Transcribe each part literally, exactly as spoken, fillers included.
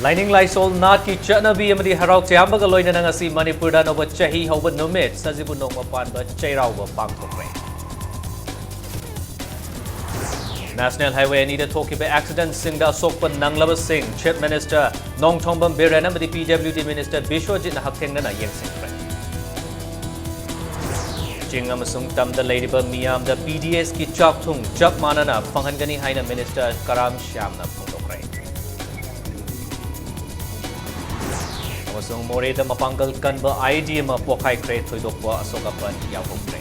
ꯂꯥꯏꯅꯤꯡ ꯂꯥꯏꯁꯣꯜ, ꯅꯥꯠꯀꯤ ꯆꯠꯅꯕꯤ ꯑꯃꯗꯤ ꯍꯔꯥꯎ ꯇꯌꯥꯝꯕꯒ ꯂꯣꯏꯅꯅ ꯉꯁꯤ ꯃꯅꯤꯄꯨꯔꯗ ꯑꯅꯧꯕ ꯆꯍꯤ ꯍꯧꯕ ꯅꯨꯃꯤꯠ ꯁꯖꯤꯕꯨ ꯅꯣꯡꯃ ꯄꯥꯟꯕ ꯆꯩꯔꯥꯎꯕ ꯄꯥꯡꯊꯣꯛꯈ꯭ꯔꯦ꯫ National Highway ꯑꯅꯤꯗ ꯊꯣꯛꯈꯤꯕ accidentꯁꯤꯡꯗ ꯑꯁꯣꯛꯄ ꯅꯪꯂꯕꯁꯤꯡ Chief Minister ꯅꯣꯡꯊꯣꯝꯕꯝ ꯕꯤꯔꯦꯟ ꯑꯃꯗꯤ P W D Minister ꯕꯤꯁ꯭ꯋꯖꯤꯠꯅ ꯍꯛꯊꯦꯡꯅꯅ ꯌꯦꯡꯁꯤꯟꯈ꯭ꯔꯦ꯫ ꯆꯤꯡ ꯑꯃꯁꯨꯡ ꯇꯝꯗ ꯂꯩꯔꯤꯕ ꯃꯤꯌꯥꯝꯗ P D Sꯀꯤ ꯆꯥꯛꯊꯨꯡ ꯆꯞ ꯃꯥꯟꯅꯅ ꯐꯪꯍꯟꯒꯅꯤ ꯍꯥꯏꯅ Minister ꯀꯔꯥꯝ ꯁ꯭ꯌꯥꯝꯅ ꯐꯣꯡꯗꯣꯛꯈ꯭ꯔꯦ꯫ ꯑꯃꯁꯨꯡ ꯃꯣꯔꯦꯗ ꯃꯄꯥꯡꯒꯜ ꯀꯟꯕ I E D ꯑꯃ ꯄꯣꯈꯥꯏꯈ꯭ꯔꯦ, ꯊꯣꯏꯗꯣꯛꯄ ꯑꯁꯣꯛ ꯑꯄꯟ ꯌꯥꯎꯍꯧꯗ꯭ꯔꯦ꯫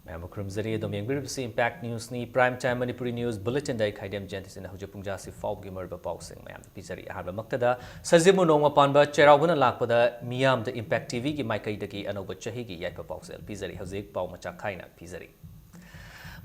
ꯃꯌꯥꯝꯕꯨ ꯈꯨꯔꯨꯝꯖꯔꯤ꯫ ꯑꯗꯨꯝ ꯌꯦꯡꯕꯤꯔꯤꯕꯁꯤ Impact Newsꯅꯤ꯫ Prime Time Manipuri News Bulletinꯗ ꯑꯩ ꯈꯥꯏꯗꯦꯝ ꯖꯌꯟꯇꯁꯤꯅ ꯍꯧꯖꯤꯛ ꯄꯨꯡ ꯖꯥꯁꯤ ꯐꯥꯎꯕꯒꯤ ꯃꯔꯨꯑꯣꯏꯕ ꯄꯥꯎꯁꯤꯡ ꯃꯌꯥꯝꯗ ꯄꯤꯖꯔꯤ꯫ ꯑꯍꯥꯟꯕꯃꯛꯇꯗ ꯁꯖꯤꯕꯨ ꯅꯣꯡꯃ ꯄꯥꯟꯕ ꯆꯩꯔꯥꯎꯕꯅ ꯂꯥꯛꯄꯗ ꯃꯤꯌꯥꯝꯗ Impact TVꯒꯤ ꯃꯥꯏꯀꯩꯗꯒꯤ ꯑꯅꯧꯕ ꯆꯍꯤꯒꯤ ꯌꯥꯏꯐ ꯄꯥꯎꯖꯦꯜ ꯄꯤꯖꯔꯤ꯫ ꯍꯧꯖꯤꯛ ꯄꯥꯎ ꯃꯆꯥ ꯈꯥꯏꯅ ꯄꯤꯖꯔꯤ꯫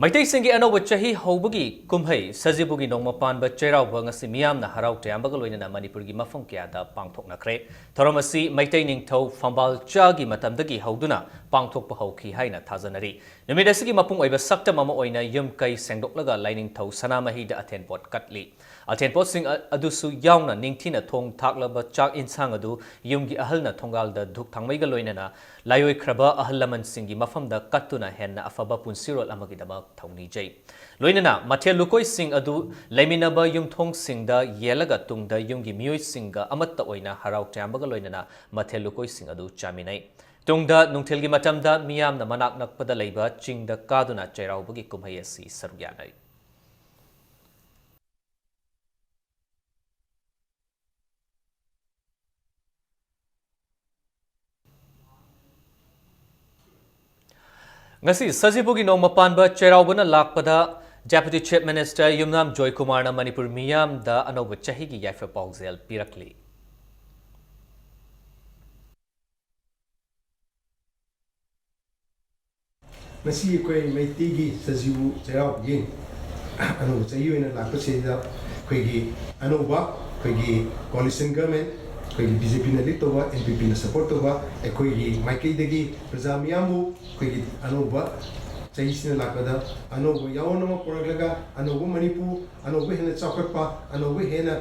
ꯃꯩꯇꯩꯁꯤꯡꯒꯤ ꯑꯅꯧꯕ ꯆꯍꯤ ꯍꯧꯕꯒꯤ ꯀꯨꯝꯍꯩ ꯁꯖꯤꯕꯨꯒꯤ ꯅꯣꯡꯃ ꯄꯥꯟꯕ ꯆꯩꯔꯥꯎꯕ ꯉꯁꯤ ꯃꯤꯌꯥꯝꯅ ꯍꯔꯥꯎ ꯇꯌꯥꯝꯕꯒ ꯂꯣꯏꯅꯅ ꯃꯅꯤꯄꯨꯔꯒꯤ ꯃꯐꯝ ꯀꯌꯥꯗ ꯄꯥꯡꯊꯣꯛꯅꯈ꯭ꯔꯦ꯫ ꯊꯧꯔꯝ ꯑꯁꯤ ꯃꯩꯇꯩ ꯅꯤꯡꯊꯧ ꯐꯝꯕꯥꯜ ꯆꯥꯒꯤ ꯃꯇꯝꯗꯒꯤ ꯍꯧꯗꯨꯅ ꯄꯥꯡꯊꯣꯛꯄ ꯍꯧꯈꯤ ꯍꯥꯏꯅ ꯊꯥꯖꯅꯔꯤ꯫ ꯅꯨꯃꯤꯠ ꯑꯁꯤꯒꯤ ꯃꯄꯨꯡ ꯑꯣꯏꯕ ꯁꯛꯇꯝ ꯑꯃ ꯑꯣꯏꯅ ꯌꯨꯝ ꯀꯩ ꯁꯦꯡꯗꯣꯛꯂꯒ ꯂꯥꯏꯅꯤꯡꯊꯧ ꯁꯅꯥꯃꯍꯤꯗ ꯑꯊꯦꯟꯄꯣꯠ ꯀꯠꯂꯤ꯫ ꯑꯊꯦꯟꯄꯣꯠꯁꯤꯡ ꯑ-, ꯑꯗꯨꯁꯨ ꯌꯥꯎꯅ ꯅꯤꯡꯊꯤꯅ ꯊꯣꯡ ꯊꯥꯛꯂꯕ ꯆꯥꯛ ꯏꯟꯁꯥꯡ ꯑꯗꯨ ꯌꯨꯝꯒꯤ ꯑꯍꯜꯅ ꯊꯣꯡꯒꯥꯜꯗ ꯙꯨꯞ ꯊꯥꯡꯃꯩꯒ ꯂꯣꯏꯅꯅ ꯂꯥꯏꯑꯣꯏꯈ꯭ꯔꯕ ꯑꯍꯜ ꯂꯃꯟꯁꯤꯡꯒꯤ ꯃꯐꯝꯗ ꯀꯠꯇꯨꯅ ꯍꯦꯟꯅ ꯑꯐꯕ ꯄꯨꯟꯁꯤꯔꯣꯜ ꯑꯃꯒꯤꯗꯃꯛ ꯊꯧꯅꯤꯖꯩ꯫ ꯂꯣꯏꯅꯅ ꯃꯊꯦꯜ ꯂꯨꯀꯣꯏꯁꯤꯡ ꯑꯗꯨ ꯂꯩꯃꯤꯟꯅꯕ ꯌꯨꯝꯊꯣꯡꯁꯤꯡꯗ ꯌꯦꯜꯂꯒ ꯇꯨꯡꯗ ꯌꯨꯝꯒꯤ ꯃꯤꯑꯣꯏꯁꯤꯡꯒ ꯑꯃꯠꯇ ꯑꯣꯏꯅ ꯍꯔꯥꯎ ꯇꯌꯥꯝꯕꯒ ꯂꯣꯏꯅꯅ ꯃꯊꯦꯜ ꯂꯨꯀꯣꯏꯁꯤꯡ ꯑꯗꯨ ꯆꯥꯃꯤꯟꯅꯩ꯫ ꯇꯨꯡꯗ ꯅꯨꯡꯊꯤꯜꯒꯤ ꯃꯇꯝꯗ ꯃꯤꯌꯥꯝꯅ ꯃꯅꯥꯛ ꯅꯛꯄꯗ ꯂꯩꯕ ꯆꯤꯡꯗ ꯀꯥꯗꯨꯅ ꯆꯩꯔꯥꯎꯕꯒꯤ ꯀꯨꯝꯍꯩ ꯑꯁꯤ ꯁꯔꯨꯛ ꯌꯥꯅꯩ꯫ ꯉꯁꯤ ꯁꯖꯤꯕꯨꯒꯤ ꯅꯣꯡꯃ ꯄꯥꯟꯕ ꯆꯩꯔꯥꯎꯕꯅ ꯂꯥꯛꯄꯗ Deputy Chief Minister ꯌꯨꯝꯅꯥꯝ ꯖꯣꯏꯀꯨꯃꯥꯔꯅ ꯃꯅꯤꯄꯨꯔ ꯃꯤꯌꯥꯝꯗ ꯑꯅꯧꯕ ꯆꯍꯤꯒꯤ ꯌꯥꯏꯐ ꯄꯥꯎꯖꯦꯜ ꯄꯤꯔꯛꯂꯤ꯫ ꯉꯁꯤ ꯑꯩꯈꯣꯏ ꯃꯩꯇꯩꯒꯤ ꯁꯖꯤꯕꯨ ꯆꯩꯔꯥꯎꯕꯒꯤ ꯑꯅꯧꯕ ꯆꯍꯤ ꯑꯣꯏꯅ ꯂꯥꯛꯄꯁꯤꯗ ꯑꯩꯈꯣꯏꯒꯤ ꯑꯅꯧꯕ ꯑꯩꯈꯣꯏꯒꯤ coalition government, ꯑꯩꯈꯣꯏꯒꯤ BJPꯅ lead ꯇꯧꯕ, NPPꯅ support ꯇꯧꯕ, ꯑꯩꯈꯣꯏꯒꯤ ꯃꯥꯏꯀꯩꯗꯒꯤ ꯄ꯭ꯔꯖꯥ ꯃꯤꯌꯥꯝꯕꯨ ꯑꯩꯈꯣꯏꯒꯤ ꯑꯅꯧꯕ ꯆꯍꯤꯁꯤꯅ ꯂꯥꯛꯄꯗ ꯑꯅꯧꯕ ꯌꯥꯑꯣꯟ ꯑꯃ ꯄꯨꯔꯛꯂꯒ, ꯑꯅꯧꯕ ꯃꯅꯤꯄꯨꯔ, ꯑꯅꯧꯕ ꯍꯦꯟꯅ ꯆꯥꯎꯈꯠꯄ, ꯑꯅꯧꯕ ꯍꯦꯟꯅ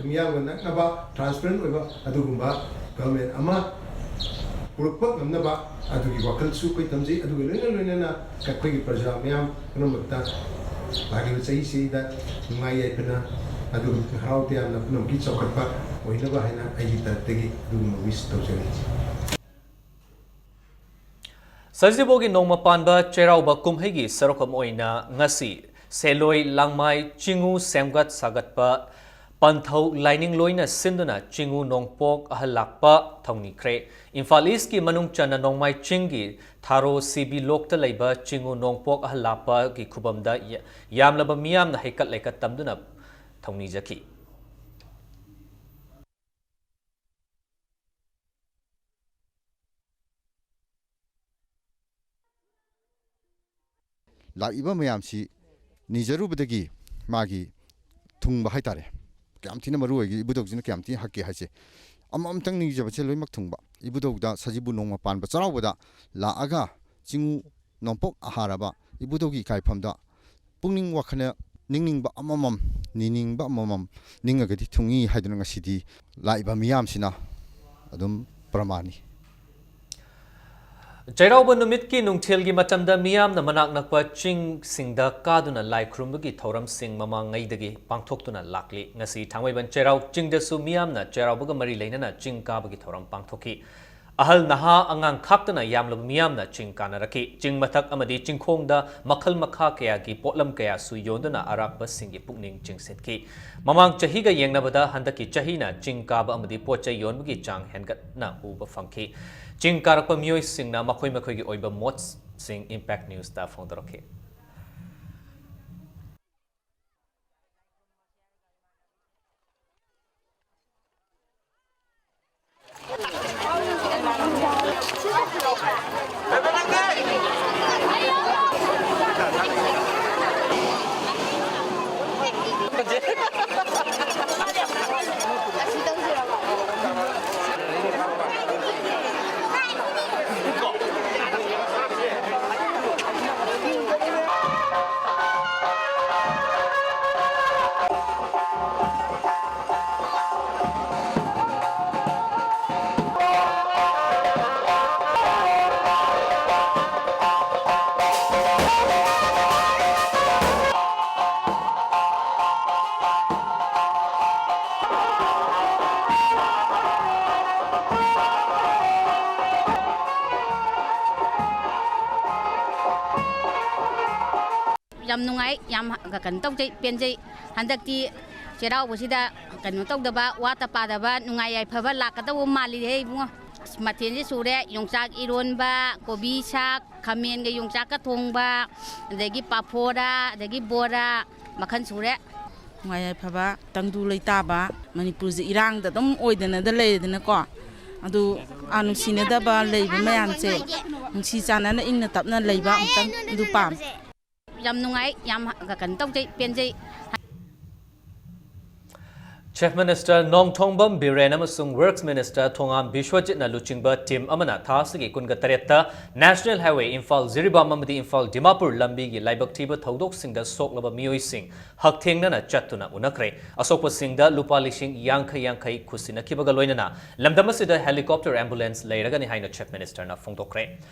ꯃꯤꯌꯥꯝꯒ ꯅꯛꯅꯕ, transparent ꯑꯣꯏꯕ ꯑꯗꯨꯒꯨꯝꯕ government ꯑꯃ ꯄꯨꯔꯛꯄ ꯉꯝꯅꯕ ꯑꯗꯨꯒꯤ ꯋꯥꯈꯜꯁꯨ ꯑꯩꯈꯣꯏ ꯊꯝꯖꯩ꯫ ꯑꯗꯨꯒ ꯂꯣꯏꯅ ꯂꯣꯏꯅꯅ ꯑꯩꯈꯣꯏꯒꯤ ꯄ꯭ꯔꯖꯥ ꯃꯌꯥꯝ ꯄꯨꯝꯅꯃꯛꯇ ꯂꯥꯛꯂꯤꯕ ꯆꯍꯤꯁꯤꯗ ꯅꯨꯡꯉꯥꯏ ꯌꯥꯏꯐꯅ ꯑꯗꯨꯒ ꯍꯔꯥꯎ ꯇꯌꯥꯝꯅ ꯄꯨꯝꯅꯃꯛꯀꯤ ꯆꯥꯎꯈꯠꯄ ꯑꯣꯏꯅꯕ ꯍꯥꯏꯅ ꯑꯩꯒꯤ ꯇꯔꯞꯇꯒꯤ ꯑꯗꯨꯒꯨꯝꯕ wish ꯇꯧꯖꯔꯤ꯫ ꯁꯖꯤꯕꯨꯒꯤ ꯅꯣꯡꯃ ꯄꯥꯟꯕ ꯆꯩꯔꯥꯎꯕ ꯀꯨꯝꯍꯩꯒꯤ ꯁꯔꯨꯛ ꯑꯃ ꯑꯣꯏꯅ ꯉꯁꯤ ꯁꯦꯂꯣꯏ ꯂꯥꯡꯃꯥꯏ ꯆꯤꯡꯉꯨ ꯁꯦꯝꯒꯠ ꯁꯥꯒꯠꯄ ꯄꯟꯊꯧ ꯂꯥꯏꯅꯤꯡ ꯂꯣꯏꯅ ꯁꯤꯟꯗꯨꯅ ꯆꯤꯡꯉꯨ ꯅꯣꯡꯄꯣꯛ ꯑꯍꯜ ꯂꯥꯛꯄ ꯊꯧꯅꯤꯈ꯭ꯔꯦ꯫ ꯏꯝꯐꯥꯜ ꯏꯁꯀꯤ ꯃꯅꯨꯡ ꯆꯟꯅ ꯅꯣꯡꯃꯥꯏ ꯆꯤꯡꯒꯤ ꯊꯥꯔꯣ ꯁꯤ ꯕꯤ ꯂꯣꯛꯇ ꯂꯩꯕ ꯆꯤꯡꯉꯨ ꯅꯣꯡꯄꯣꯛ ꯑꯍꯜ ꯂꯥꯛꯄꯒꯤ ꯈꯨꯕꯝꯗ ꯌꯥ-, ꯌꯥꯝꯂꯕ ꯃꯤꯌꯥꯝꯅ ꯍꯩꯀꯠ ꯂꯩꯀꯠ ꯇꯝꯗꯨꯅ ꯊꯧꯅꯤꯖꯈꯤ꯫ ꯂꯥꯛꯏꯕ ꯃꯌꯥꯝꯁꯤ ꯅꯤꯖꯔꯨꯕꯗꯒꯤ ꯃꯥꯒꯤ ꯊꯨꯡꯕ ꯍꯥꯏꯇꯥꯔꯦ꯫ ꯀꯌꯥꯝ ꯊꯤꯅ ꯃꯔꯨ ꯑꯣꯏꯒꯦ, ꯏꯕꯨꯙꯧꯁꯤꯅ ꯀꯌꯥꯝ ꯊꯤꯅ ꯍꯛꯀꯦ ꯍꯥꯏꯁꯦ꯫ ꯑꯃꯃꯝꯇꯪ ꯅꯤꯖꯕꯁꯦ ꯂꯣꯏꯅꯃꯛ ꯊꯨꯡꯕ꯫ ꯏꯕꯨꯙꯧꯗ ꯁꯖꯤꯕꯨ ꯅꯣꯡꯃ ꯄꯥꯟꯕ ꯆꯩꯔꯥꯎꯕꯗ ꯂꯥꯛꯑꯒ ꯆꯤꯡꯉꯨ ꯅꯣꯡꯄꯣꯛ ꯑꯍꯥꯔꯕ ꯏꯕꯨꯙꯧꯒꯤ ꯏꯀꯥꯏꯐꯝꯗ ꯄꯨꯛꯅꯤꯡ ꯋꯥꯈꯜꯅ ꯅꯤꯡꯅꯤꯡꯕ ꯑꯃꯃꯝ, ꯅꯤꯅꯤꯡꯕ ꯑꯃꯃꯝ ꯅꯤꯡꯉꯒꯗꯤ ꯊꯨꯡꯏ ꯍꯥꯏꯗꯨꯅ ꯉꯁꯤꯗꯤ ꯂꯥꯛꯏꯕ ꯃꯤꯌꯥꯝꯁꯤꯅ ꯑꯗꯨꯝ ꯄ꯭ꯔꯃꯥꯟꯅꯤ꯫ ꯆꯩꯔꯥꯎꯕ ꯅꯨꯃꯤꯠꯀꯤ ꯅꯨꯡꯊꯤꯜꯒꯤ ꯃꯇꯝꯗ ꯃꯤꯌꯥꯝꯅ ꯃꯅꯥꯛ ꯅꯛꯄ ꯆꯤꯡꯁꯤꯡꯗ ꯀꯥꯗꯨꯅ ꯂꯥꯏ ꯈꯨꯔꯨꯝꯕꯒꯤ ꯊꯧꯔꯝꯁꯤꯡ ꯃꯃꯥꯡꯉꯩꯗꯒꯤ ꯄꯥꯡꯊꯣꯛꯇꯨꯅ ꯂꯥꯛꯂꯤ꯫ ꯉꯁꯤ ꯊꯥꯡꯃꯩꯕꯟ ꯆꯩꯔꯥꯎ ꯆꯤꯡꯗꯁꯨ ꯃꯤꯌꯥꯝꯅ ꯆꯩꯔꯥꯎꯕꯒ ꯃꯔꯤ ꯂꯩꯅꯅ ꯆꯤꯡ ꯀꯥꯕꯒꯤ ꯊꯧꯔꯝ ꯄꯥꯡꯊꯣꯛꯈꯤ꯫ ꯑꯍꯜ ꯅꯍꯥ ꯑꯉꯥꯡ ꯈꯥꯛꯇꯅ ꯌꯥꯝꯂꯕ ꯃꯤꯌꯥꯝꯅ ꯆꯤꯡ ꯀꯥꯅꯔꯛꯈꯤ꯫ ꯆꯤꯡ ꯃꯊꯛ ꯑꯃꯗꯤ ꯆꯤꯡꯈꯣꯡꯗ ꯃꯈꯜ ꯃꯈꯥ ꯀꯌꯥꯒꯤ ꯄꯣꯠꯂꯝ ꯀꯌꯥꯁꯨ ꯌꯣꯟꯗꯨꯅ ꯑꯔꯥꯛꯄꯁꯤꯡꯒꯤ ꯄꯨꯛꯅꯤꯡ ꯆꯤꯡꯁꯤꯟꯈꯤ꯫ ꯃꯃꯥꯡ ꯆꯍꯤꯒ ꯌꯦꯡꯅꯕꯗ ꯍꯟꯗꯛꯀꯤ ꯆꯍꯤꯅ ꯆꯤꯡ ꯀꯥꯕ ꯑꯃꯗꯤ ꯄꯣꯠ ꯆꯩ ꯌꯣꯟꯕꯒꯤ ꯆꯥꯡ ꯍꯦꯟꯒꯠꯅ ꯎꯕ ꯐꯪꯈꯤ꯫ ꯆꯤꯡ ꯀꯥꯔꯛꯄ ꯃꯤꯑꯣꯏꯁꯤꯡꯅ ꯃꯈꯣꯏ ꯃꯈꯣꯏꯒꯤ ꯑꯣꯏꯕ ꯃꯣꯠꯁꯤꯡ Impact Newsꯇ ꯐꯣꯡꯗꯣꯔꯛꯈꯤ꯫ ꯌꯥꯝ ꯅꯨꯡꯉꯥꯏ, ꯌꯥꯝ ꯀꯩꯅꯣ ꯇꯧꯖꯩ, ꯄꯦꯟꯖꯩ꯫ ꯍꯟꯗꯛꯇꯤ ꯆꯩꯔꯥꯎꯕꯁꯤꯗ ꯀꯩꯅꯣ ꯇꯧꯗꯕ, ꯋꯥꯠꯇ ꯄꯥꯗꯕ, ꯅꯨꯡꯉꯥꯏ ꯌꯥꯏꯐꯕ ꯂꯥꯛꯀꯗꯧꯕ ꯃꯥꯜꯂꯤꯍꯦ ꯏꯕꯨꯡꯉꯣ꯫ ꯑꯁ, ꯃꯊꯦꯜꯁꯦ ꯁꯨꯔꯦ: ꯌꯣꯡꯆꯥꯛ ꯏꯔꯣꯟꯕ, ꯀꯣꯕꯤ ꯁꯥꯛ, ꯈꯥꯃꯦꯟꯒ ꯌꯣꯡꯆꯥꯛꯀ ꯊꯣꯡꯕ, ꯑꯗꯒꯤ ꯄꯥꯐꯣꯔꯥ, ꯑꯗꯒꯤ ꯕꯣꯔꯥ, ꯃꯈꯜ ꯁꯨꯔꯦ꯫ ꯅꯨꯡꯉꯥꯏ ꯌꯥꯏꯐꯕ, ꯇꯪꯗꯨ ꯂꯩꯇꯥꯕ ꯃꯅꯤꯄꯨꯔꯁꯦ ꯏꯔꯥꯡꯗ ꯑꯗꯨꯝ ꯑꯣꯏꯗꯅꯗ ꯂꯩꯔꯦꯗꯅꯀꯣ꯫ ꯑꯗꯨ, ꯑꯥ, ꯅꯨꯡꯁꯤꯅꯗꯕ ꯂꯩꯕ ꯃꯌꯥꯝꯁꯦ ꯅꯨꯡꯁꯤ ꯆꯥꯟꯅꯅ ꯏꯪꯅ ꯇꯞꯅ ꯂꯩꯕ ꯑꯃꯨꯛꯇꯪ ꯑꯗꯨ ꯄꯥꯝꯃꯤ꯫ ꯌꯥꯝ ꯅꯨꯡꯉꯥꯏ, ꯌꯥꯝ ꯀꯩꯅꯣ ꯇꯧꯖꯩ, ꯄꯦꯟꯖꯩ꯫ Chief Minister ꯅꯣꯡꯊꯣꯡꯕꯝ ꯕꯤꯔꯦꯟ ꯑꯃꯁꯨꯡ Works Minister ꯊꯣꯉꯥꯝ ꯕꯤꯁ꯭ꯋꯖꯤꯠꯅ ꯂꯨꯆꯤꯡꯕ team ꯑꯃꯅ ꯊꯥ ꯑꯁꯤꯒꯤ ꯀꯨꯟꯒ ꯇꯔꯦꯠꯇ National Highway ꯏꯝꯐꯥꯜ ꯖꯤꯔꯤꯕꯥꯝ ꯑꯃꯗꯤ ꯏꯝꯐꯥꯜ ꯗꯤꯃꯥꯄꯨꯔ ꯂꯝꯕꯤꯒꯤ ꯂꯥꯏꯕꯛ ꯊꯤꯕ ꯊꯧꯗꯣꯛꯁꯤꯡꯗ ꯁꯣꯛꯂꯕ ꯃꯤꯑꯣꯏꯁꯤꯡ ꯍꯛꯊꯦꯡꯅꯅ ꯆꯠꯇꯨꯅ ꯎꯅꯈ꯭ꯔꯦ꯫ ꯑꯁꯣꯛꯄꯁꯤꯡꯗ ꯂꯨꯄꯥ ꯂꯤꯁꯤꯡ ꯌꯥꯡꯈꯩ ꯌꯥꯡꯈꯩ ꯈꯨꯠꯁꯤꯟꯅꯈꯤꯕꯒ ꯂꯣꯏꯅꯅ ꯂꯝꯗꯝ ꯑꯁꯤꯗ helicopter ambulance ꯂꯩꯔꯒꯅꯤ ꯍꯥꯏꯅ Chief Ministerꯅ ꯐꯣꯡꯗꯣꯛꯈ꯭ꯔꯦ꯫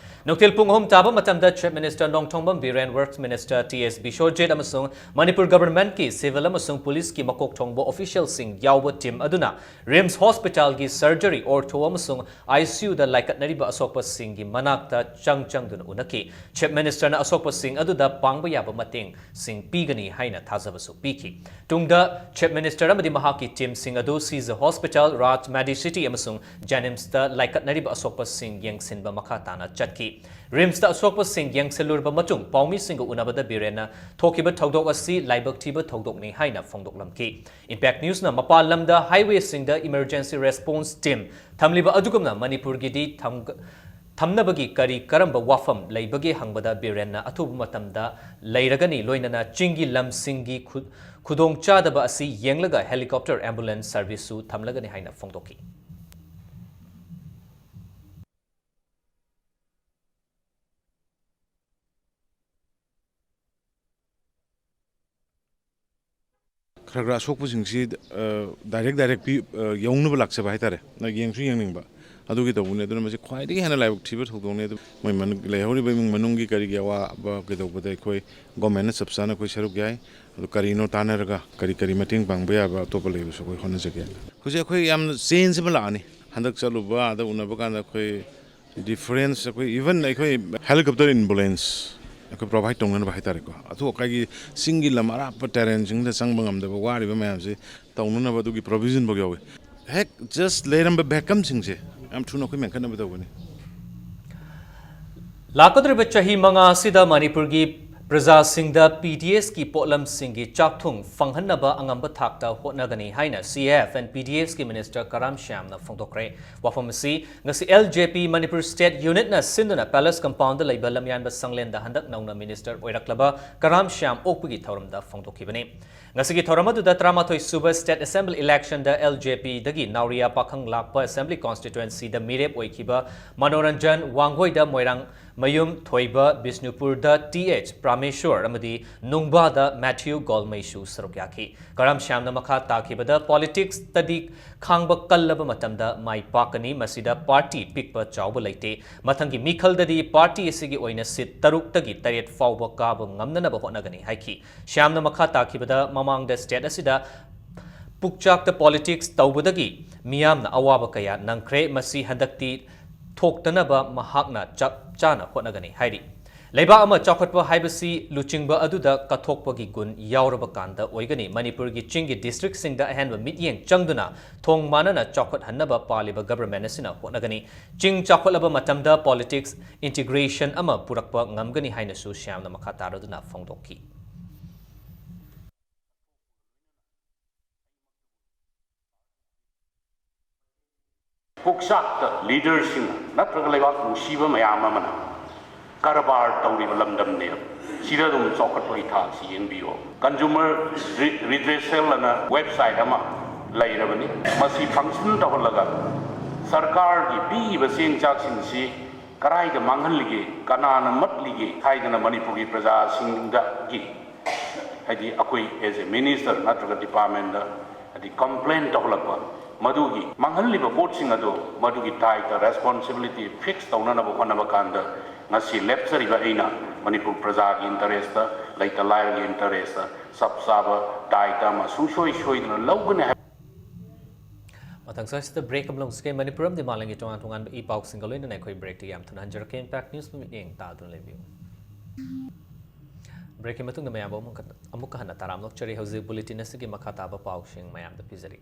ꯅꯨꯡꯊꯤꯜ ꯄꯨꯡ ꯑꯍꯨꯝ ꯇꯥꯕ ꯃꯇꯝꯗ Chief Minister Nongthombam Biren, Works Minister T S Biswajit ꯑꯃꯁꯨꯡ ꯃꯅꯤꯄꯨꯔ governmentꯀꯤ civil ꯑꯃꯁꯨꯡ policeꯀꯤ ꯃꯀꯣꯛ ꯊꯣꯡꯕ officialꯁꯤꯡ ꯌꯥꯎꯕ team ꯑꯗꯨꯅ RIMS hospitalꯒꯤ surgery, ortho ꯑꯃꯁꯨꯡ ICUꯗ ꯂꯥꯏꯀꯠꯅꯔꯤꯕ ꯑꯁꯣꯛꯄꯁꯤꯡꯒꯤ ꯃꯅꯥꯛꯇ ꯆꯪ ꯆꯪꯗꯨꯅ ꯎꯅꯈꯤ꯫ Chief Ministerꯅ ꯑꯁꯣꯛꯄꯁꯤꯡ ꯑꯗꯨꯗ ꯄꯥꯡꯕ ꯌꯥꯕ ꯃꯇꯦꯡꯁꯤꯡ ꯄꯤꯒꯅꯤ ꯍꯥꯏꯅ ꯊꯥꯖꯕꯁꯨ ꯄꯤꯈꯤ꯫ ꯇꯨꯡꯗ Chief Minister ꯑꯃꯗꯤ ꯃꯍꯥꯛꯀꯤ teamꯁꯤꯡ ꯑꯗꯨ ꯁꯤꯖ Hospital, Raj Medicity ꯑꯃꯁꯨꯡ JNIMSꯇ ꯂꯥꯏꯀꯠꯅꯔꯤꯕ ꯑꯁꯣꯛꯄꯁꯤꯡ ꯌꯦꯡꯁꯤꯟꯕ ꯃꯈꯥ ꯇꯥꯅ ꯆꯠꯈꯤ꯫ RIMSꯇ ꯑꯁꯣꯛꯄꯁꯤꯡ ꯌꯦꯡꯁꯤꯜꯂꯨꯔꯕ ꯃꯇꯨꯡ ꯄꯥꯎꯃꯤꯁꯤꯡꯒ ꯎꯅꯕꯗ ꯕꯤꯔꯦꯟꯅ ꯊꯣꯛꯈꯤꯕ ꯊꯧꯗꯣꯛ ꯑꯁꯤ ꯂꯥꯏꯕꯛ ꯊꯤꯕ ꯊꯧꯗꯣꯛꯅꯤ ꯍꯥꯏꯅ ꯐꯣꯡꯗꯣꯛꯂꯝꯈꯤ꯫ Impact Newsꯅ ꯃꯄꯥꯟ ꯂꯝꯗ highwayꯁꯤꯡꯗ emergency response team ꯊꯝꯂꯤꯕ ꯑꯗꯨꯒꯨꯝꯅ ꯃꯅꯤꯄꯨꯔꯒꯤꯗꯤ ꯊꯝꯒ-, ꯊꯝꯅꯕꯒꯤ ꯀꯔꯤ ꯀꯔꯝꯕ ꯋꯥꯐꯝ ꯂꯩꯕꯒꯦ ꯍꯪꯕꯗ ꯕꯤꯔꯦꯟꯅ ꯑꯊꯨꯕ ꯃꯇꯝꯗ ꯂꯩꯔꯒꯅꯤ, ꯂꯣꯏꯅꯅ ꯆꯤꯡꯒꯤ ꯂꯝꯁꯤꯡꯒꯤ ꯈꯨ-, ꯈꯨꯗꯣꯡꯆꯥꯗꯕ ꯑꯁꯤ ꯌꯦꯡꯂꯒ helicopter ambulance serviceꯁꯨ ꯊꯝꯂꯒꯅꯤ ꯍꯥꯏꯅ ꯐꯣꯡꯗꯣꯛꯈꯤ꯫ ꯈꯔ ꯈꯔ ꯑꯁꯣꯛꯄꯁꯤꯡꯁꯤ, ꯑ, direct direct ꯄꯤ-, ꯑ, ꯌꯧꯅꯕ ꯂꯥꯛꯆꯕ ꯍꯥꯏꯇꯥꯔꯦ꯫ ꯅ ꯌꯦꯡꯁꯨ ꯌꯦꯡꯅꯤꯡꯕ꯫ ꯑꯗꯨꯒꯤ ꯇꯧꯕꯅꯦ꯫ ꯑꯗꯨꯅ ꯃꯁꯤ ꯈ꯭ꯋꯥꯏꯗꯒꯤ ꯍꯦꯟꯅ ꯂꯥꯏꯕꯛ ꯊꯤꯕ ꯊꯧꯗꯣꯛꯅꯦ꯫ ꯑꯗꯨ ꯃꯣꯏ ꯃꯅꯨꯡ-, ꯂꯩꯍꯧꯔꯤꯕ ꯏꯃꯨꯡ ꯃꯅꯨꯡꯒꯤ ꯀꯔꯤꯒꯤ ꯑꯋꯥꯕ ꯀꯩꯗꯧꯕꯗ ꯑꯩꯈꯣꯏ governmentꯅ ꯆꯞ ꯆꯥꯅ ꯑꯩꯈꯣꯏ ꯁꯔꯨꯛ ꯌꯥꯏ꯫ ꯑꯗꯨ ꯀꯔꯤꯅꯣ ꯇꯥꯟꯅꯔꯒ ꯀꯔꯤ ꯀꯔꯤ ꯃꯇꯦꯡ ꯄꯥꯡꯕ ꯌꯥꯕ ꯑꯇꯣꯞꯄ ꯂꯩꯕꯁꯨ ꯑꯩꯈꯣꯏ ꯍꯣꯠꯅꯖꯒꯦ꯫ ꯍꯧꯖꯤꯛ ꯑꯩꯈꯣꯏ ꯌꯥꯝꯅ change ꯑꯃ ꯂꯥꯛꯑꯅꯤ꯫ ꯍꯟꯗꯛ ꯆꯠꯂꯨꯕ, ꯑꯥꯗ ꯎꯅꯕ ꯀꯥꯟꯗ ꯑꯩꯈꯣꯏ difference, ꯑꯩꯈꯣꯏ even ꯑꯩꯈꯣꯏ helicopter ambulance ꯑꯩꯈꯣꯏ ꯄ꯭ꯔꯣꯚꯥꯏꯠ ꯇꯧꯅꯅꯕ ꯍꯥꯏꯇꯥꯔꯦꯀꯣ꯫ ꯑꯊꯨ ꯑꯀꯥꯏꯒꯤ ꯆꯤꯡꯒꯤ ꯂꯝ ꯑꯔꯥꯞꯄ ꯇꯦꯔꯦꯟꯁꯤꯡꯗ ꯆꯪꯕ ꯉꯝꯗꯕ ꯋꯥꯔꯤꯕ ꯃꯌꯥꯝꯁꯦ ꯇꯧꯅꯅꯕ ꯑꯗꯨꯒꯤ ꯄ꯭ꯔꯣꯚꯤꯖꯟꯐꯥꯎ ꯌꯥꯎꯋꯤ꯫ ꯍꯦꯛ ꯖꯁ ꯂꯩꯔꯝꯕ ꯚꯦꯀꯝꯁꯤꯡꯁꯦ ꯌꯥꯝ ꯊꯨꯅ ꯑꯩꯈꯣꯏ ꯃꯦꯟꯈꯠꯅꯕ ꯇꯧꯒꯅꯤ꯫ ꯂꯥꯛꯀꯗꯧꯔꯤꯕ ꯆꯍꯤ ꯃꯉꯥ ꯑꯁꯤꯗ ꯃꯅꯤꯄꯨꯔꯒꯤ ꯄ꯭ꯔꯖꯥꯁꯤꯡꯗ ꯄꯤ ꯗꯤ ꯑꯦꯁꯀꯤ ꯄꯣꯠꯂꯝꯁꯤꯡꯒꯤ ꯆꯥꯛꯊꯨꯡ ꯐꯪꯍꯟꯅꯕ ꯑꯉꯝꯕ ꯊꯥꯛꯇ ꯍꯣꯠꯅꯒꯅꯤ ꯍꯥꯏꯅ C A F and P D X ꯀꯤ ꯃꯤꯅꯤꯁꯇꯔ ꯀꯔꯥꯝ ꯁ꯭ꯌꯥꯝꯅ ꯐꯣꯡꯗꯣꯛꯈ꯭ꯔꯦ꯫ ꯋꯥꯐꯝ ꯑꯁꯤ ꯉꯁꯤ L J P Manipur state ꯌꯨꯅꯤꯠꯅ ꯁꯤꯟꯗꯨꯅ ꯄꯦꯂꯦꯁ ꯀꯝꯄꯥꯎꯟꯗ ꯂꯩꯕ ꯂꯝꯌꯥꯟꯕ ꯁꯪꯂꯦꯟꯗ ꯍꯟꯗꯛ ꯅꯧꯅ ꯃꯤꯅꯤꯁꯇꯔ ꯑꯣꯏꯔꯛꯂꯕ ꯀꯔꯥꯝ ꯁ꯭ꯌꯥꯝ ꯑꯣꯛꯄꯒꯤ ꯊꯧꯔꯝꯗ ꯐꯣꯡꯗꯣꯛꯈꯤꯕꯅꯤ꯫ ꯉꯁꯤꯒꯤ ꯊꯧꯔꯝ ꯑꯗꯨꯗ ꯇꯔꯥꯃꯥꯊꯣꯏ ꯁꯨꯕ ꯁ꯭ꯇꯦꯠ ꯑꯦꯁꯦꯝꯕ꯭ꯂꯤ ꯏꯂꯦꯛꯁꯟꯗ L J P ꯗꯒꯤ ꯅꯥꯎꯔꯤꯌꯥ ꯄꯥꯈꯪ ꯂꯥꯛꯄ ꯑꯦꯁꯦꯝꯕ꯭ꯂꯤ ꯀꯣꯟꯁꯇꯤꯇ꯭ꯋꯦꯟꯁꯤꯗ ꯃꯤꯔꯦꯞ ꯑꯣꯏꯈꯤꯕ ꯃꯅꯣꯔꯟꯖꯟ ꯋꯥꯡꯒꯣꯏꯗ ꯃꯣꯏꯔꯥꯡ ꯃꯌꯨꯝ ꯊꯣꯏꯕ ꯕꯤꯁꯅꯨꯄꯨꯔꯗ T H ꯄ꯭ꯔꯥꯃꯦꯁꯣꯔ ꯑꯃꯗꯤ ꯅꯨꯡꯕꯥꯗ ꯃꯦꯊ꯭ꯌꯨ ꯒꯣꯜꯃꯩꯁꯨ ꯁꯔꯨꯛ ꯌꯥꯈꯤ꯫ ꯀꯔꯥꯝ ꯁ꯭ꯌꯥꯝꯅ ꯃꯈꯥ ꯇꯥꯈꯤꯕꯗ ꯄꯣꯂꯤꯇꯤꯛꯁꯇꯗꯤ ꯈꯥꯡꯕ ꯀꯜꯂꯕ ꯃꯇꯝꯗ ꯃꯥꯏ ꯄꯥꯛꯀꯅꯤ꯫ ꯃꯁꯤꯗ ꯄꯥꯔꯇꯤ ꯄꯤꯛꯄ ꯆꯥꯎꯕ ꯂꯩꯇꯦ꯫ ꯃꯊꯪꯒꯤ ꯃꯤꯈꯜꯗꯗꯤ ꯄꯥꯔꯇꯤ ꯑꯁꯤꯒꯤ ꯑꯣꯏꯅ ꯁꯤꯠ ꯇꯔꯨꯛꯇꯒꯤ ꯇꯔꯦꯠ ꯐꯥꯎꯕ ꯀꯥꯕ ꯉꯝꯅꯅꯕ ꯍꯣꯠꯅꯒꯅꯤ ꯍꯥꯏꯈꯤ꯫ ꯁ꯭ꯌꯥꯝꯅ ꯃꯈꯥ ꯇꯥꯈꯤꯕꯗ ꯃꯃꯥꯡꯗ ꯁ꯭ꯇꯦꯠ ꯑꯁꯤꯗ ꯄꯨꯛꯆꯥꯛꯇ ꯄꯣꯂꯤꯇꯤꯛꯁ ꯇꯧꯕꯗꯒꯤ ꯃꯤꯌꯥꯝꯅ ꯑꯋꯥꯕ ꯀꯌꯥ ꯅꯪꯈ꯭ꯔꯦ꯫ ꯃꯁꯤ ꯍꯟꯗꯛꯇꯤ ꯊꯣꯛꯇꯅꯕ ꯃꯍꯥꯛꯅ ꯆꯞ ꯆꯥꯅ ꯍꯣꯠꯅꯒꯅꯤ ꯍꯥꯏꯔꯤ꯫ ꯂꯩꯕꯥꯛ ꯑꯃ ꯆꯥꯎꯈꯠꯄ ꯍꯥꯏꯕꯁꯤ ꯂꯨꯆꯤꯡꯕ ꯑꯗꯨꯗ ꯀꯠꯊꯣꯛꯄꯒꯤ ꯒꯨꯟ ꯌꯥꯎꯔꯕ ꯀꯥꯟꯗ ꯑꯣꯏꯒꯅꯤ꯫ ꯃꯅꯤꯄꯨꯔꯒꯤ ꯆꯤꯡꯒꯤ ꯗꯤꯁꯇ꯭ꯔꯤꯛꯁꯤꯡꯗ ꯑꯍꯦꯟꯕ ꯃꯤꯠꯌꯦꯡ ꯆꯪꯗꯨꯅ ꯊꯣꯡ ꯃꯥꯟꯅꯅ ꯆꯥꯎꯈꯠꯍꯟꯅꯕ ꯄꯥꯜꯂꯤꯕ ꯒꯕꯔꯃꯦꯟ ꯑꯁꯤꯅ ꯍꯣꯠꯅꯒꯅꯤ꯫ ꯆꯤꯡ ꯆꯥꯎꯈꯠꯂꯕ ꯃꯇꯝꯗ ꯄꯣꯂꯤꯇꯤꯛꯁ ꯏꯟꯇꯤꯒ꯭ꯔꯦꯁꯟ ꯑꯃ ꯄꯨꯔꯛꯄ ꯉꯝꯒꯅꯤ ꯍꯥꯏꯅꯁꯨ ꯁ꯭ꯌꯥꯝꯅ ꯃꯈꯥ ꯇꯥꯔꯗꯨꯅ ꯐꯣꯡꯗꯣꯛꯈꯤ꯫ ꯄꯨꯛꯆꯥꯛꯇ ꯂꯤꯗꯔꯁꯤꯡ ꯅꯠꯇ꯭ꯔꯒ ꯂꯩꯕꯥꯛ ꯅꯨꯡꯁꯤꯕ ꯃꯌꯥꯝ ꯑꯃꯅ ꯀꯔꯕꯥꯔ ꯇꯧꯔꯤꯕ ꯂꯝꯗꯝꯅꯦꯕ꯫ ꯁꯤꯗ ꯑꯗꯨꯝ ꯆꯥꯎꯈꯠꯄꯒꯤ ꯊꯥꯛꯁꯤ ꯌꯦꯡꯕꯤꯌꯣ꯫ ꯀꯟꯖꯨꯃꯔ ꯔꯤꯗ꯭ꯔꯦꯁꯦꯜ ꯑꯅ ꯋꯦꯕꯁꯥꯏꯠ ꯑꯃ ꯂꯩꯔꯕꯅꯤ꯫ ꯃꯁꯤ ꯐꯪꯁꯟ ꯇꯧꯍꯜꯂꯒ ꯁꯔꯀꯥꯔꯒꯤ ꯄꯤꯔꯤꯕ ꯆꯦꯡ ꯆꯥꯛꯁꯤꯡꯁꯤ ꯀꯔꯥꯏꯗ ꯃꯥꯡꯍꯜꯂꯤꯒꯦ, ꯀꯅꯥꯅ ꯃꯠꯂꯤꯒꯦ ꯍꯥꯏꯗꯅ ꯃꯅꯤꯄꯨꯔꯒꯤ ꯄ꯭ꯔꯖꯥꯁꯤꯡꯗꯒꯤ, ꯍꯥꯏꯗꯤ ꯑꯩꯈꯣꯏ as a minister ꯅꯠꯇ꯭ꯔꯒ ꯗꯤꯄꯥꯔꯠꯃꯦꯟꯗ ꯍꯥꯏꯗꯤ ꯀꯝꯄ꯭ꯂꯦꯟ ꯇꯧꯍꯜꯂꯛꯄ, ꯃꯗꯨꯒꯤ ꯃꯥꯡꯍꯜꯂꯤꯕ ꯄꯣꯠꯁꯤꯡ ꯑꯗꯨ ꯃꯗꯨꯒꯤ ꯗꯥꯏꯇ ꯔꯦꯁꯄꯣꯟꯁꯤꯕꯤꯂꯤꯇꯤ ꯐꯤꯛꯁ ꯇꯧꯅꯅꯕ ꯍꯣꯠꯅꯕ ꯀꯥꯟꯗ ꯉꯁꯤ ꯂꯦꯞꯆꯔꯤꯕ ꯑꯩꯅ ꯃꯅꯤꯄꯨꯔ ꯄ꯭ꯔꯖꯥꯒꯤ ꯏꯟꯇꯔꯦꯁꯇ, ꯂꯩꯇ ꯂꯥꯏꯔꯒꯤ ꯏꯟꯇꯔꯦꯁꯇ ꯆꯞ ꯆꯥꯕ ꯗꯥꯏꯇ ꯑꯃ ꯁꯨꯡꯁꯣꯏ ꯁꯣꯏꯗꯅ ꯂꯧꯒꯅꯤ ꯍꯥꯏꯕ꯫ ꯃꯊꯪ ꯁ꯭ꯋꯥꯏꯁꯤꯗ ꯕ꯭ꯔꯦꯛ ꯑꯃ ꯂꯧꯁꯤꯒꯦ꯫ ꯃꯅꯤꯄꯨꯔ ꯑꯃꯗꯤ ꯃꯥꯂꯦꯝꯒꯤ ꯇꯣꯉꯥꯟ ꯇꯣꯉꯥꯟꯕ ꯏ ꯄꯥꯎꯁꯤꯡꯒ ꯂꯣꯏꯅꯅ ꯑꯩꯈꯣꯏ ꯕ꯭ꯔꯦꯛꯇ ꯌꯥꯝ ꯊꯨꯅ ꯍꯟꯖꯔꯛꯀꯦ꯫ ꯏꯝꯄꯦꯛ ꯅ꯭ꯌꯨꯁꯄꯨ ꯃꯤꯠꯌꯦꯡ ꯇꯥꯗꯨꯅ ꯂꯩꯕꯤꯌꯨ꯫ ꯕ꯭ꯔꯦꯛꯀꯤ ꯃꯇꯨꯡꯗ ꯃꯌꯥꯝꯕꯨ ꯑꯃꯨꯛꯀ ꯑꯃꯨꯛꯀ ꯍꯟꯅ ꯇꯔꯥꯝꯅ ꯑꯣꯛꯆꯔꯤ꯫ ꯍꯧꯖꯤꯛ ꯕꯨꯂꯦꯇꯤꯟ ꯑꯁꯤꯒꯤ ꯃꯈꯥ ꯇꯥꯕ ꯄꯥꯎꯁꯤꯡ ꯃꯌꯥꯝꯗ ꯄꯤꯖꯔꯤ꯫